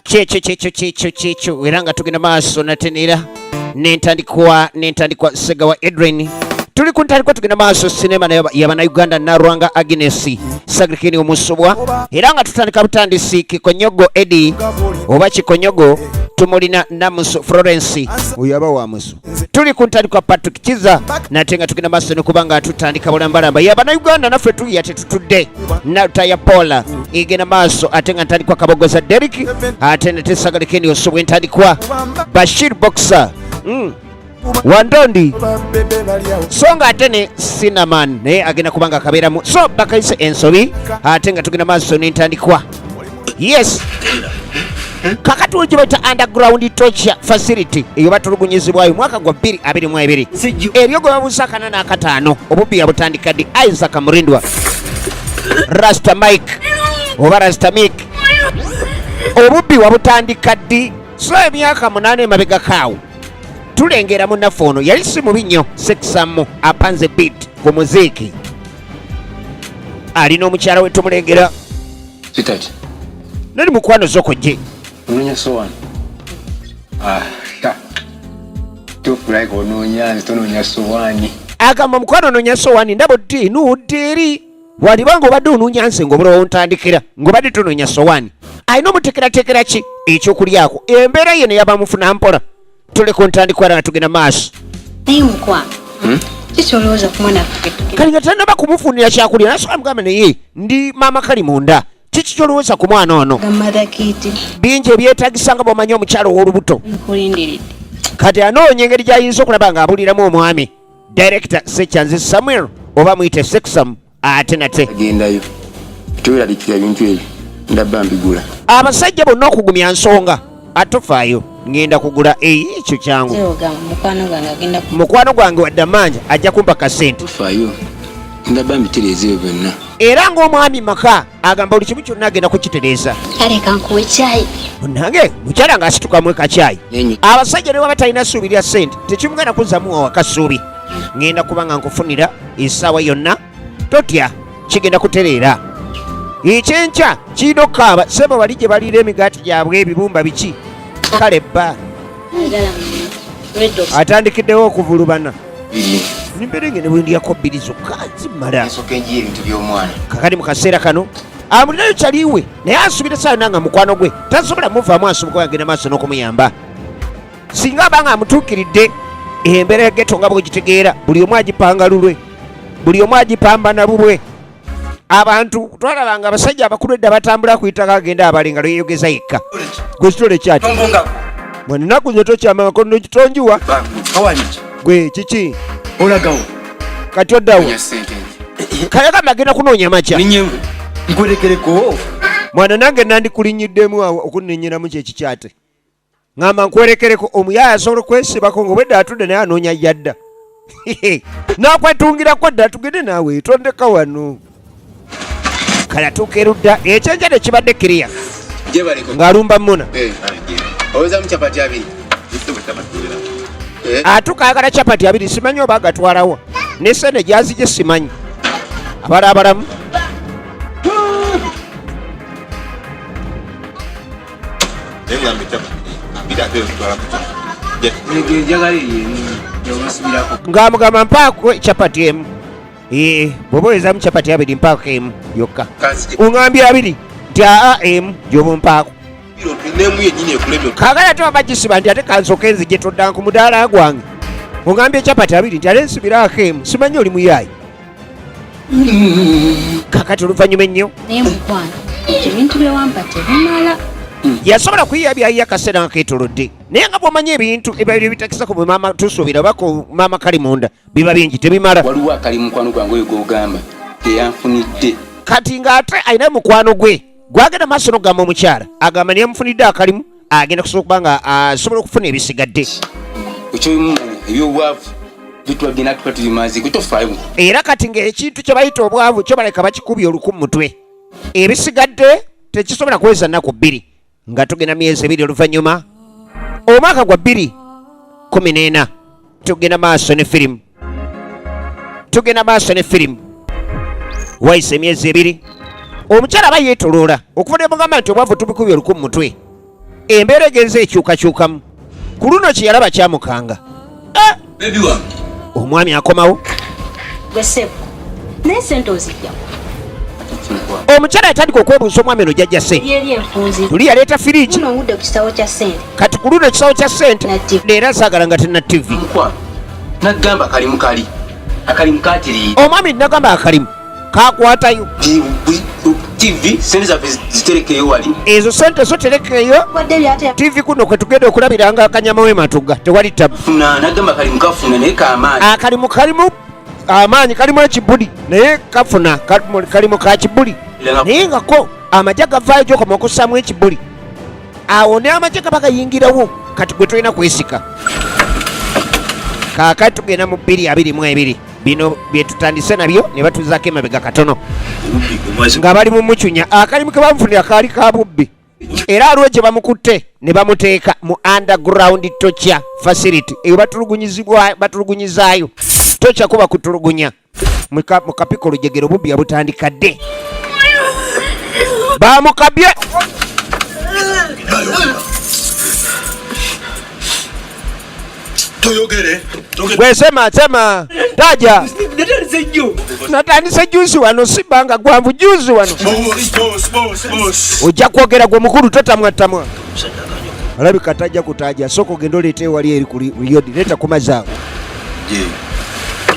Kyekyo kyekyo kyekyo kyekyo, era nga tugenda maaso natenera nentandikwa nentandikwa Segawa Edren. Tuli ku ntandikwa, tugenda maaso sinema yabanauganda Narwanga Agnes Sagrikini Omusobwa, era nga tutandika butandisi. Kikonyogo Edi oba Kikonyogo tumulina Namusu Florence, oyo aba wa musu. Tuli ku ntandikwa Patrick Kiza, nate nga tugenda maaso nokuba nga tutandika bulambalamba yabanauganda. Naffe tuya tetutudde Nalutaya Paula egenda maaso, ate nga ntandikwa Kabogoza Derek, ate nate Sagalikeni Osobwa, entandikwa Bashir Boxer, Wandondi, so nga ate ne Cinnamon naye agenda kuba nga akabeeramu. So bakayise ensobi, ate nga tugenda maaso n'entandikwa. Yes, kakati gye bayita underground torture facility, eyo batulugunyizibwayo mwaka gwa 2022, eryo gwe babuusa 45. Obubbi yabutandika ddi? Isaac Murindwa, Rasta Mike oba Rasta Mik, obubbi wabutandika ddi? So emyaka 8 emabegakaawo tulengera munnaffe ono yali si mubi nnyo. Sexamu apanze beat ku muziiki, alina omukyala we tumulengera. Sweetheart, nali mukwano zokojje. Onoonya sowaani? Ah, ha. Tofulike onoonya nze, tonoonya sowaani. Agamba, mukwano onoonya sowaani, ndaba oddi nuudde eri walibanga obadde onoonya nze ng'obula wontandikira ng'obadde tonoonya sowaani. Alina omuteekerateekera ki ekyokulyako, embeera ye neyaba mufuna mpola. Tuli ku ntandikwa era nga tugenda maaso. Naye mukwano, kikyolowooza ku mwana waffe? Kali nga tanaba kumufunira kyakulya, nasobola mugamba, naye ndi maama kali munda, kiki kyolowooza ku mwana ono? Gamother kit. Bingi ebyetagisa nga bw'omanyi omukyalo ow'olubuto. Nkulindiridde. Kati anoonya engeri gy'ayinza okulaba ng'abuliramu omwami director Sekyanzi Samuel oba muyite Sexam, ate nate Agendayo. Toweraliikirira ebintu ebyo. Ndabba mbigula. Abasajja bonna okugumya nsonga, atofaayo, ŋŋenda kugula eyi, ekyo kyangu. Ogamba mukwano gwange agenda ku Mukwano gwange wadde amanja ajja kumpa kasente. Tofaayo. Ndabba mbitereeza ebyo byonna. Era ng'omwami maka agamba buli kimu kyonna agenda kukitereeza. Kale kankuwe kyayi. Munange mukyala ng'asitukamu ekakyayi. Nenyi. Abasajja ne waba talina ssuubi lya ssente, tekimugenda kuzzamu wawaka ssuubi. Ŋŋenda kuba nga nkufunira essaawa yonna, totya, kigenda kutereera. Ekyenkya kirina okukaaba sebo, bali gye baliira emigaati gyabwe, ebibumba biki, kale bba Ayagala red. Atandikiddewo okuvulubana. Biri. Nimberenge ne bwendyako bbiri zokka zimmala. Nsooka enjiya ebintu by'omwana. Kakati mu kaseera kano amulinayo kyaliwe, naye asubira saana nga mukwano gwe tasobola muvaamu, asoboka agenda maaso n'okumuyamba singa aba nga amutuukiridde. Embeera ya ghetto nga bwegitegeera, buli omu agipanga lulwe, buli omu agipambana bubwe. Abantu twalabanga abasajja abakulu edda batambula kuyitako, agenda abale nga lweyogeza yekka. Gwe kitole kyati mwana, ennaku zino tokyamangako tonjiwa. Kawaliki. Gwe kiki? Olagawo. Kati oddawo? Onya ssente nze. Kayagamba agenda kunoonya makya. Ninyewe. Nkwerekereko. Mwana nange nandikulinyiddemu awo okunnenyeramu kyekikyate, ŋŋamba nkwerekereko. Omuyaaya asobola okwesibako ng'obwedda atudde naye anoonya yadda nakwetungirako dda, tugende naawe, tondeka wano. Kale atuuka erudda, ekyenja tekibadde kiriya. Gyebaleko. Ng'alumba muna. Eh. Owezamu chapati abiri. Eh. Atuuka ayagala capati abiri, simanyi oba agatwalawo ne sente gyazigye, simanyi abala abalamu. Njagala eri gyobasibirako. Ng'amugamba mpaako capati emu. Ee, bw'oba owezamu capati abiri, mpaako emu yokka. Oŋambye abiri, nti aa, emu gy'oba ompaako. Nemu yennyini ekulemye. Kaagala ate waba gisiba nti ate kansooke nzije, todda ku mudaala gwange. Oŋambye capati abiri, nti ate nsibiraako emu, simanyi oli muyaayi. Kakati oluvannyuma ennyo Naye mukwano, ebintu bye wampa tebimala. Yasobola kuyiya byayiya akaseera nga keetolodde, naye nga bw'omanyi ebintu ebyali ebitakisa ku maama tusuubira oba ku maama kali munda biba bingi, tebimala. Waliwo akali mukwano gwange oyo gwogamba teyanfunidde. Kati ng'ate alina mukwano gwe gwagenda maaso n'okugamba omukyala, agamba neyamufunidde akalimu, agenda kusobola okuba nga asobola okufuna ebisigadde. Ekyobimumanya ebyobwavu bitwagenda tuba tubimazeeko, tofaayo. Era kati ng'ekintu kye bayita obwavu kyo baleka bakikubye oluku mu mutwe, ebisigadde tekisobola kuweza nnaku 2. Nga tugenda myezi 2 oluvannyuma, omwaka gwa 2014, tugenda maaso ne firimu, tugenda maaso ne firimu. Wayise emyezi ebiri, omukyala aba yeetoloola okuva ne mugamba nti obwavu tubikubye oluku mu mutwe, embeera egenze ekyukakyukamu. Ku luno kye yalaba kyamukanga. Eh! Omwami akomawo. Naye sente ozijja. Omukyala yatandika okwebuuza omwami ono jajja sente. Luli yaleeta firiigi, kati ku luno ekisawo kya sente, leero asaagala nga tena ttivi. Nagamba kalimu kali akalimu katiri. Omwami nagamba akalimu kakwatayo. TV sente zaffe ziterekeyo wali. Ezo sente zo terekeyo. TV kuno kwe tugenda okulabiranga akanyama we matuga tewali tabu. Funa nagamba kalimu kafuna naye kamaanyi. Akalimu kalimu amaanyi kalimu ekibuli naye kafuna kalimu ka kibuli naye nga ko amagye gavaayo gyokoma okussaamu ekibuli awo ne amagye gaba gayingirawo kati gwe tolina kwesika. Kaakati tugenda mu 2022 bino bye tutandise nabyo ne batuzaako emabega katono nga bali mu mucunya akalimu ke bamufunira kaali ka bubbi era aliwo gye bamukutte ne bamuteeka mu underground torture facility eyo batulugunyizaayo torture kuba kutulugunya mu kapiko olujegere obubbi yabutandika dde bamukabye. Gwe sema sema taja natandise juzi wano si bbanga gwanvu juzi wano ojja kwogera gwe mukulu totamwatamwa alabika tajja kutaja sooka ogenda oleeta ewali eri ku liyodi leeta ku mazzi ago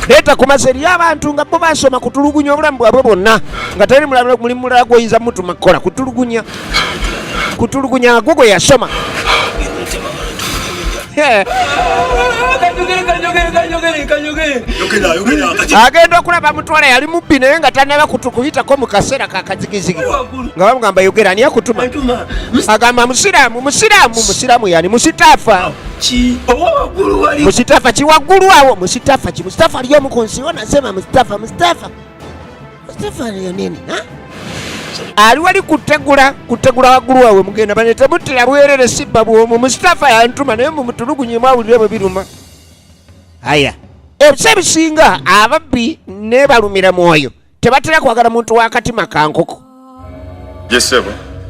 leeta ku mazzi eriyo abantu nga bo basoma kutulugunya obulamu bwabwe bwonna nga teri mulimu mulala gwoyinza mutuma kukola kutulugunya kutulugunya gwo gwe yasoma. Agenda okulaba mutwala yali mubbi naye nga tanaba kuyitako mu kaseera kakazigizigi nga bamugamba yogera ani akutuma agamba musiraamu musiraamu musiraamu yani musitaafa musitafa ki waggulu awo musitafa ki musitafa aliyo omu ku nsi nasema musitafa musitafa musitafa aliyo nini ali wali kutegula kutegula waggulu wawe mugenda bane temuttira bwerere sibba bwomu musitafa yantuma naye mumutulugunye mwawulire bwe biruma. Aya ebisa ebisinga ababbi nebalumira mwoyo tebatera kwagala muntu wa katima ka nkoko.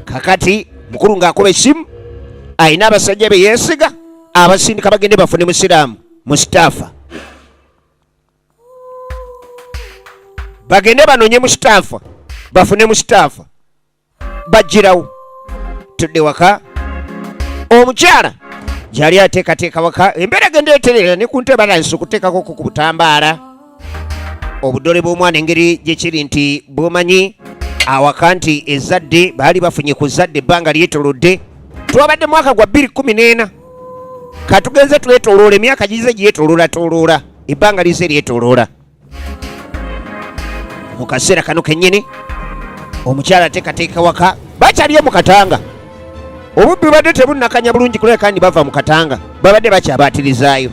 Kakati mukulu ng'akuba essimu alina abasajja be yeesiga abasindika bagende bafune musiraamu musitaafa bagende banonye musitaafa bafune musitaafa bajjirawo. Tudde waka omukyala gyali ateekateeka waka embeera genda etereera ne ku ntebe batandise okuteekako ku butambaala obudole bw'omwana engeri gye kiri nti bw'omanyi awaka nti ezzadde baali bafunye ku zzadde ebbanga lyetolodde twabadde mwaka gwa 2014 katugenze twetoloola emyaka gize gyetoloolatoloola ebbanga lize lyetoloola. Mu kaseera kano kennyini omukyala ateekateeka waka bakyaliyo mu katanga obubbi bubadde tebunnakanya bulungi kulabika kandi bava mu katanga babadde bakyabaatirizaayo.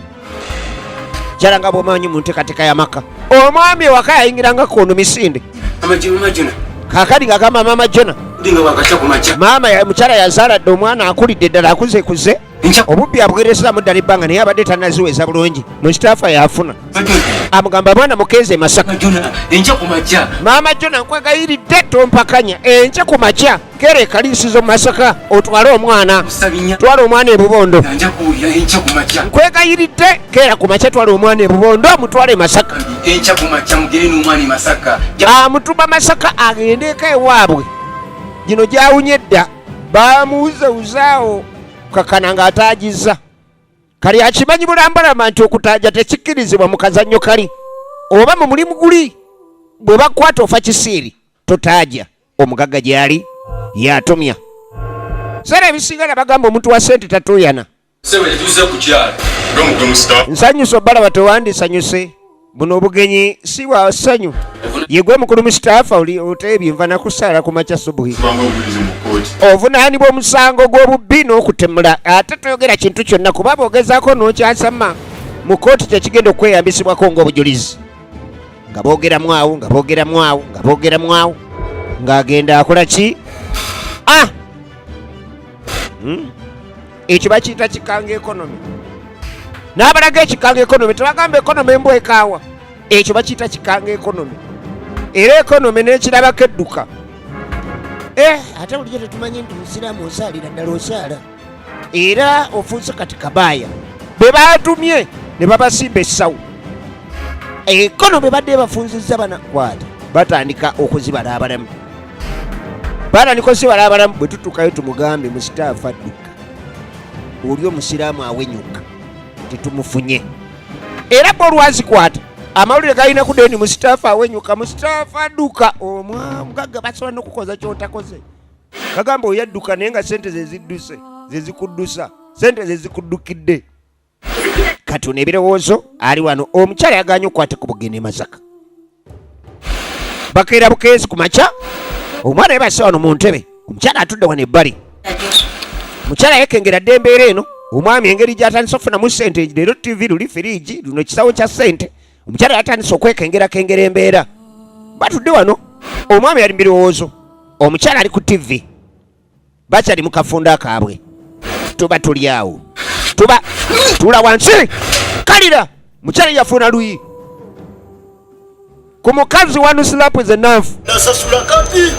Kyala nga bw'omanyi mu nteekateeka y'amaka omwami ewaka yayingiranga kono misinde kaakati ng'agamba maama Jona maama mukyala yazaala dda omwana akulidde ddala akuzekuze obubbi abugeresezamu ddala ebbanga naye abadde tannaziweza bulungi musitaafa yafuna amugamba mwana mukenze e Masaka maama Jona nkwegayiridde tompakanya enkya ku makya kera ekaliisizo mu Masaka otwale omwana twala omwana e Bubondo nkwegayiridde kera ku makya twala omwana e Bubondo omutwale e Masaka amutuma Masaka agendeko ewaabwe gino gyawunye dda bamuwuzewuzaawo kakana ng'ataagiza kali akimanyi bulambalama nti okutaaja tekikkirizibwa mu kazannyo kali oba mu mulimu guli bwe bakwata ofa kisiiri totaaja omugagga gyali yatumya sera ebisinga nabagamba omuntu wa sente tatuuyana. Nsanyuse obalaba tewandisanyuse buno obugenyi si bwa ssanyu yegwe mukulu musitaafa oli oteebye nva nakusaala ku makya subuhi ovunaanibwa omusango gw'obubbi n'okutemula ate toyogera kintu kyonna kuba bw'ogezaako n'okyasama mu kkooti tekigenda okweyambisibwako ng'obujulizi nga boogeramu awo nga boogeramu awo nga boogeramu awo ng'agenda akola ki ah! Ekyo bakiyita kikanga ekonomi n'abalaga ekikanga ekonomi tebagamba ekonomi embwa ekaawa ekyo bakiyita kikanga ekonomi. Era economy n'ekirabako edduka. Eh, ate bulijjo tetumanyi nti musiraamu osaalira ddala osaala. Era ofuuse kati kabaaya. Be baatumye ne babasimba essawo. Economy badde bafunzizza bana kwata. Batandika okuzibala abalamu. Batandika okuzibala abalamu bwe tutuukayo tumugambe musitaafu adduka. Oli omusiraamu awenyuka. Tetumufunye. Era bo olwazikwata amawulire galina kuddayo ni musitaafu awenyuka musitaafu adduka omugagga basobola n'okukoza ky'otakoze. Bagamba oyo adduka naye nga sente ze zidduse ze zikuddusa sente ze zikuddukidde. Kati ono ebirowoozo ali wano omukyala yagaanye okukwata ku bugenda e Masaka. Bakeera bukeezi ku makya omwana yebase wano mu ntebe omukyala atudde wano ebbali. Mukyala yekengera dda embeera eno omwami engeri gy'atandise okufunamu ssente leero ttivi luli firiigi luno kisawo kya ssente omukyala yatandise okwekengerakengera embeera. Batudde wano omwami ali mu birowoozo omukyala ali ku ttivi bakyali mu kafunda kaabwe tuba tuli awo tuba tula wansi kalira mukyala yafuna luyi ku mukazi wanu slap is enough nasasula kati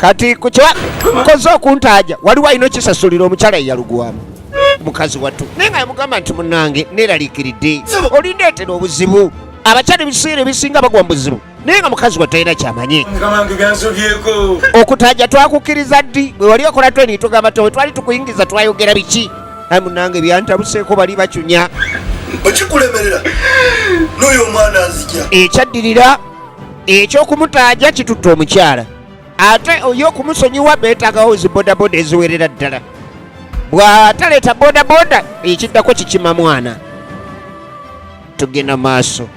kati kukyekoze okuntaaja waliwo alina okisasulira omukyala yeyalugwamu mukazi wattu naye nga yamugamba nti munange neraliikiridde olindeetera obuzibu abakyala ebiseera ebisinga bagwa mu buzibu naye nga mukazi wattu talina kyamanyi okutaja twakukkiriza ddi bwe wali okola training tugamba towe twali tukuyingiza twayogera biki aye munange byantabuseeko bali bacunya okikulemerera n'oyo omwana azija ekyaddirira ekyokumutaaja kitutte omukyala ate oyo okumusonyiwa beetagawo zi bodaboda eziwerera ddala bw'ataleeta bodaboda ekiddako kikima mwana tugenda maaso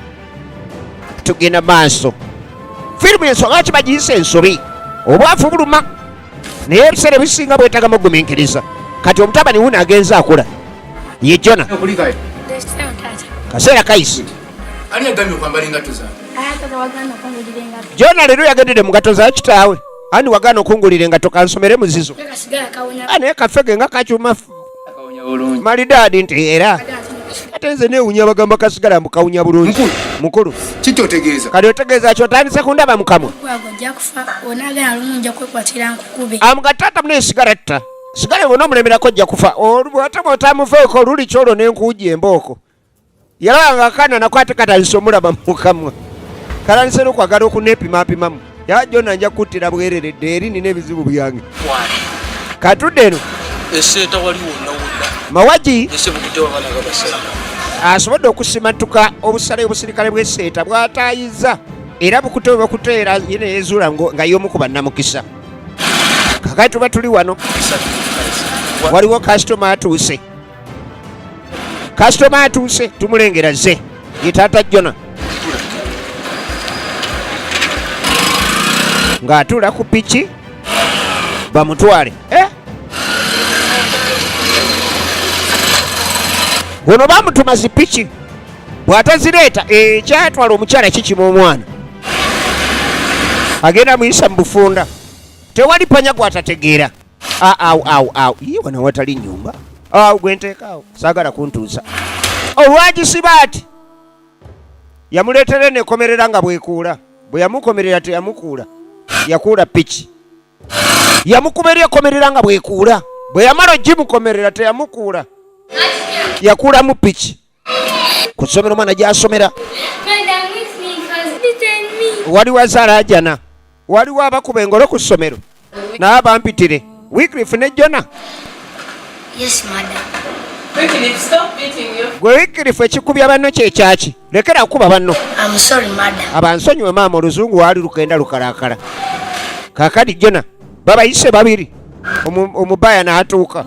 tugenda maaso firimu ensonga lwaki bagiyisa ensobi obwavu buluma naye ebiseera ebisinga bwetagamu ogumiikiriza kati omutabani wuno agenze akula ye jona kaseera kayise jona leero yagendedde mu ngato za kitaawe ani wagaana okungulira engato kansomere muzizo naye kafege nga kakyuma malidaadi nti era ate nze newunya bagamba kasigala mbu kawunya bulungi mukulu kiki otegeeza kati otegeeza ki otandise kundaba mukamwa amuga taata mune sigala tta sigala bona omulemerako ojja kufa ate bwotamuveeko luli kyolwo nenkuuja embooko yalaba nga akaana nako ate katandise omulaba mukamwa katandise nokwagala okunepimapimamu yaa jona nja kuttira bwereredde eri nina ebizibu byange katudde eno eseeta wali wonna wonna mawagi ese asobodde okusimattuka obusale obusirikale bw'eseeta bwatayiza era bukute bwekuteera ye neyezuula nga y'omu ku bannamukisa kakati tuba tuli wano waliwo kasitoma atuuse kasitoma atuuse tumulengera ze ye taata jona ng'atuula ku piki bamutwale eh? Ono bamutuma zi piki bw'atazireeta ekyatwala omukyala kikima omwana agenda muyisa mu bufunda tewali panya gw'atategeera awo awo awo ye wano watali nyumba awo gwe nteekaawo saagala kuntuusa olwagisiba ati yamuleetera eno ekomerera nga bwekuula bwe yamukomerera teyamukuula yakuula piki yamukuba eri ekomerera nga bwekuula bwe yamala ogimukomerera teyamukuula yakuulamu piki ku ssomero omwana gy'asomera waliwo azaala waliwo abakuba engolo ku ssomero naye bampitire Wycliffe ne Jona. Yes, madam. Gwe Wycliffe ekikubya banno kyekyaki lekera kukuba banno. I'm sorry, madam. Abansonyiwe maama oluzungu waali lukenda lukalakala. Kakati Jona babayise babiri omubaya n'atuuka.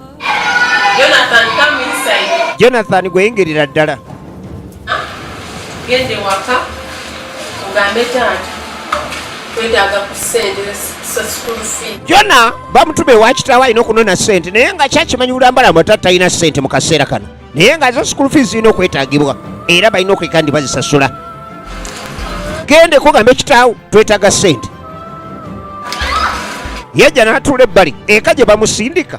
Jonathan gweyingirira ddala. Gende waka ogambe taata twetaaga ku ssente za school fee. Jona bamutuma ewa kitaawe alina okunona ssente naye nga kyakimanyi bulambalamu ate talina ssente mu kaseera kano naye nga zo school fees zirina okwetaagibwa era balina okweka ndi bazisasula. Gende kugambe kitaawe twetaaga ssente. Yajja n'atuula ebbali eka gye bamusindika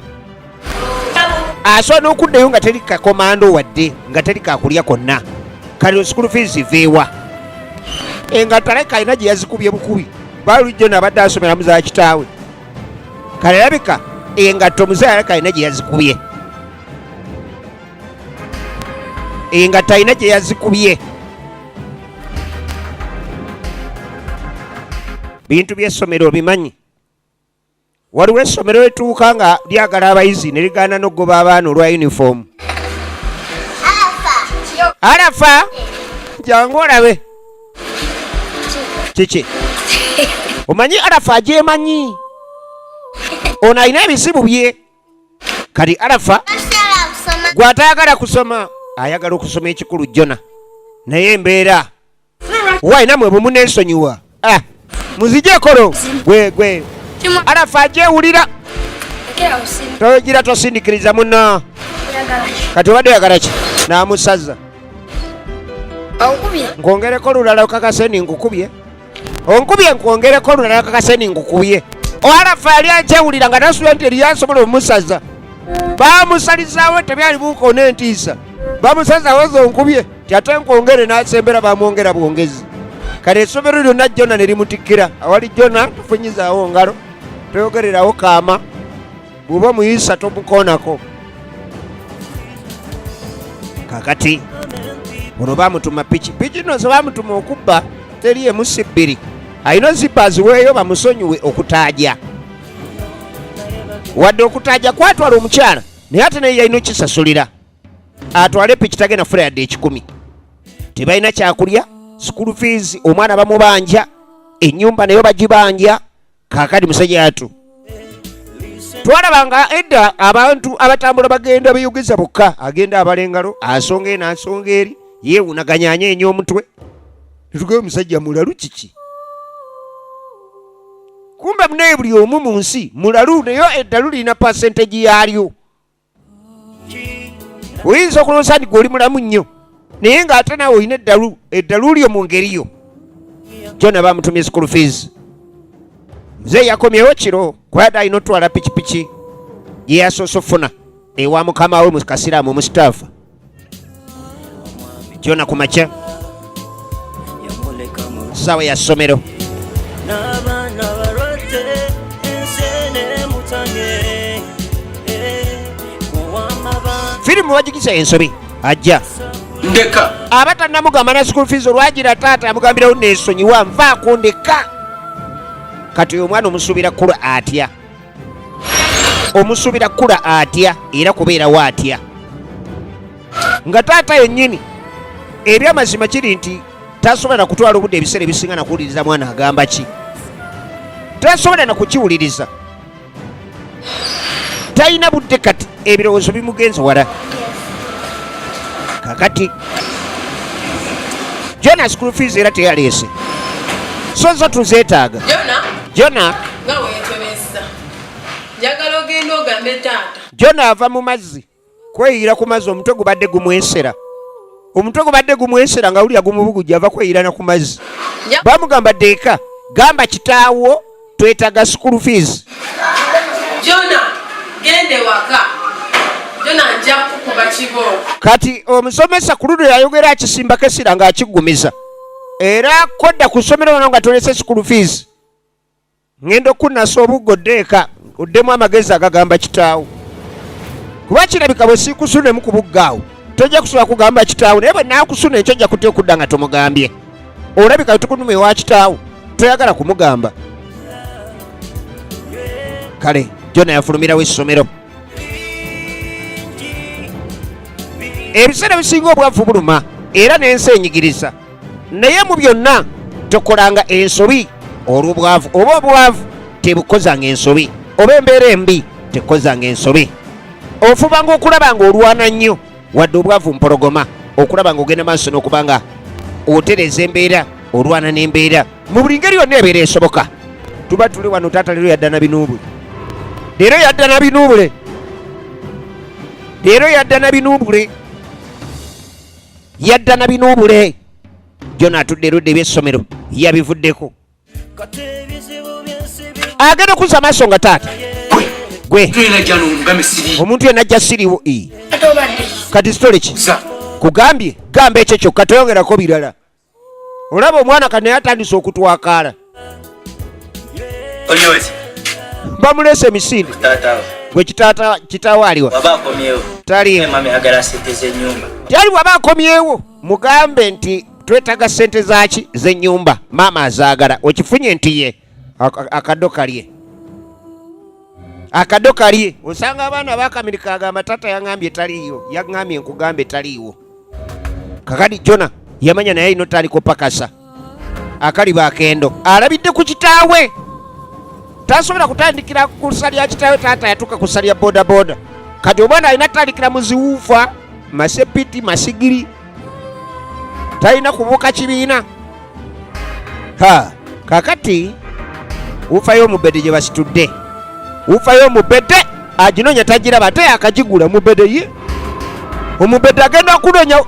asobola n'okuddayo nga teri kakomando wadde nga teri kakulya konna kale school fees ziveewa engatale kalina gye yazikubye bukubi. Kuba lujjo nabadde asomera mu za kitaawe. Kale labika engatto muzeeyi alabika alina gye yazikubye. Engatto alina gye yazikubye. Bintu by'essomero obimanyi. Waliwo essomero etuuka nga lyagala abayizi ne ligaana n'okugoba abaana olwa yunifoomu. Arafa, jangu olabe. Kiki? Omanyi Arafa agyemanyi. Ono alina ebizibu bye. Kati Arafa gw'atayagala kusoma, ayagala okusoma ekikulu Jona. Naye embeera wayi namwe bwe muneesonyiwa. Ah, muzije ekolo gwe gwe. Arafa agyewulira. Togira tosindikiriza munno. Kati obadde oyagala ki? N'amusaza. Nkwongereko olulala okakase ni nkukubye. Onkubye nkwongereko olulala okakase ni nkukubye. Arafa yali akyewulira nga tasula nti eriyo asobola omusaza. Bamusalizaawo tebyali buukoona entiisa. Bamusazawo zonkubye ti ate nkwongere n'asembera bamwongera bwongezi. Kale essomero lyonna Jona ne limutikkira. Awali Jona tufunyizaawo ngalo, toyogererawo kaama, bw'oba omuyisa tomukoonako. Kakati ono bamutuma piki. Piki nno ze bamutuma okubba teri emu si bbiri. Alina ozibba aziweeyo bamusonyiwe okutaaja. Wadde okutaaja kwatwala omukyala, naye ate naye yalina okisasulira. Atwale piki tagenda kufuna yadde 100. Tebalina kyakulya, school fees omwana bamubanja, ennyumba nayo bagibanja. Kaakati musajja yatu twalabanga edda abantu abatambula bagenda beyogeza bokka, agenda abala engalo, asonga eno asonga eri, yeewunaganya anyeenya omutwe. Tutugayo omusajja mulalu kiki? Kumbe munaye buli omu mu nsi mulalu, naye eddalu lirina percentage yaalyo. Oyinza okulowooza nti gwe oli mulamu nnyo, naye ng'ate naawe olina eddalu, eddalu lyo mu ngeri yo. Jona bamutumye school fees. Mzee yakomyewo kiro kweyadde alina otwala pikipiki gye yasoose okufuna ewa mukama we mu kasiraamu Mustapha. Jona ku makya ssaawa ya ssomero. Firimu bagigisa ensobi ajja ndeka aba tannamugamba na school fees olwagira taata amugambirawo neesonyiwa nvaako ndeka. Kati oyo omwana omusuubira kula atya? Omusuubira kula atya era kubeerawo atya? Nga taata yennyini ebyamazima kiri nti tasobola na kutwala obudde ebiseera ebisinga na kuwuliriza mwana agamba ki, tasobola na kukiwuliriza, talina budde. Kati ebirowoozo bimugenze wala. Kakati Jona school fees era teyaleese, so zo tuzeetaaga. Jona, Jona nga weekebezza, njagala ogenda ogambe taata. Jona ava mu mazzi kweyira ku mazzi, omutwe gubadde gumwesera, omutwe gubadde gumwesera nga wulira gumubugujja, ava kweyirana ku mazzi. Bamugamba ddeeka gamba kitaawo twetaaga school fees. Jona, genda ewaka. Jona, nja kukuba kibooko. Kati omusomesa ku luno yayogera akisimbako essira ng'akiggumiza, era kodda ku ssomero wano nga tolese school fees, ŋŋenda okunnasa obuggo. Ddeeka oddemu amagezi agagamba kitaawo, kuba kirabika bwe siikusunemu ku buggo awo tojja kusobola kugamba kitaawo, naye bwe naakusuna ekyo ojja kutya okudda nga tomugambye. Olabika tukunuma ewa kitaawo toyagala kumugamba. Kale Jona yafulumirawo essomero. Ebiseera bisinga obwavu buluma era n'ensi enyigiriza, naye mu byonna tokolanga ensobi olw'obwavu, oba obwavu tebukozanga ensobi, oba embeera embi tekozanga ensobi. Ofubanga okulaba nga olwana nnyo wadde obwavu mpologoma, okulaba nga ogenda maaso n'okuba nga otereeza embeera, olwana n'embeera mu buli ngeri yonna ebeera esoboka. Tuba tuli wano, taata leero yadda na binuubule, leero yadda na binuubule, leero yadda na binuubule, yadda na binuubule. Jona atudde erudda, ebyessomero yabivuddeko, agenda okuzza amaaso nga taata gwe Tulina jano omugambe siri. Omuntu yenna ajja siriwo. Kati sitole ki kugambye? Gamba ekyo kyokka, toyongerako birala. Olaba omwana kati naye atandise okutwakaala. Bamuleese emisinde. Gwe kitaata, kitaawo aliwa? Taliiwo. Tyali. Bw'aba akomyewo mugambe nti twetaaga ssente zaki z'ennyumba, maama azaagala. Okifunye nti ye akaddo kalye, akaddo kalye. Osanga abaana bakamirika, agamba taata yaŋŋambye taliiyo, yaŋŋambye nkugambe taliiwo. Kakati Jona yamanya naye alina otandika opakasa akaliba akendo alabidde ku kitaawe. Tasobola kutandikira ku ssa lya kitaawe. Taata yatuuka ku ssa lya bodaboda, kati omwana alina tutandikira mu ziwuufa, masepiti, masigiri, talina kubuuka kibiina. Ha, kakati wuufa y'omubedde gye basitudde, wuufa y'omubedde aginoonya tagiraba, ate akagigula mubedde ye. Omubedde agenda kunoonya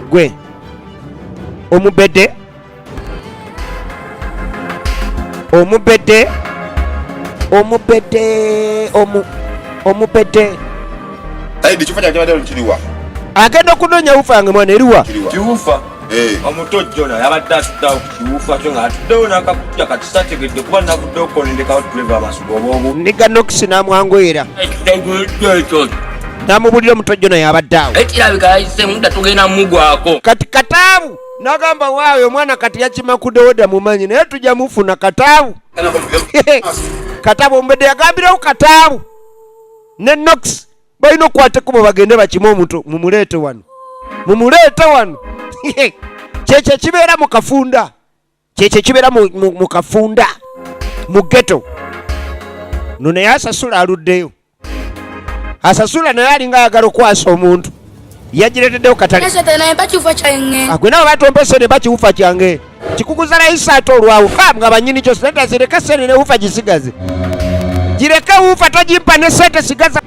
gwe omubedde, omubedde, omubedde, omubedde. Aidi, kifo kyange kyabadde kiriwa? Agenda okunoonya wuufa yange, mwana eriwa? Kiwufa. Eh. Omuto Jona yabadde atuddeawo ku kiwufa kyo ng'atuddewo n'akakutya. Kati sategedde kuba navuddewo konendekawo tuleva amasuga oba Niga Nox n'amwanguyira Ekyo. N'amubulira omuto Jona yabadde awo. Ekirabika yayise mudda, tugenda mugwako. Kati Kataabu n'agamba waawe omwana kati yakima kudewoda mumanyi, naye tujja mufuna. Kataabu, Kataabu omubedde yagambirawo Kataabu ne Nox balina okukwata ekkubo bagende bakime omuto, mumuleete wano, mumuleete wano. Kyekyo ekibeera mu kafunda, kyekyo ekibeera mu kafunda, mu ghetto. No naye asasula aluddeyo, asasula naye alinga ayagala okwasa omuntu yagireteddewo katale. Agwe nawe batompa esente, bakiwufa kyange kikuguza layisi ate olwawo ha nga banyini kyo sente zireke, sente ne wufa gisigaze, gireke wufa, togimpa ne sente sigaza.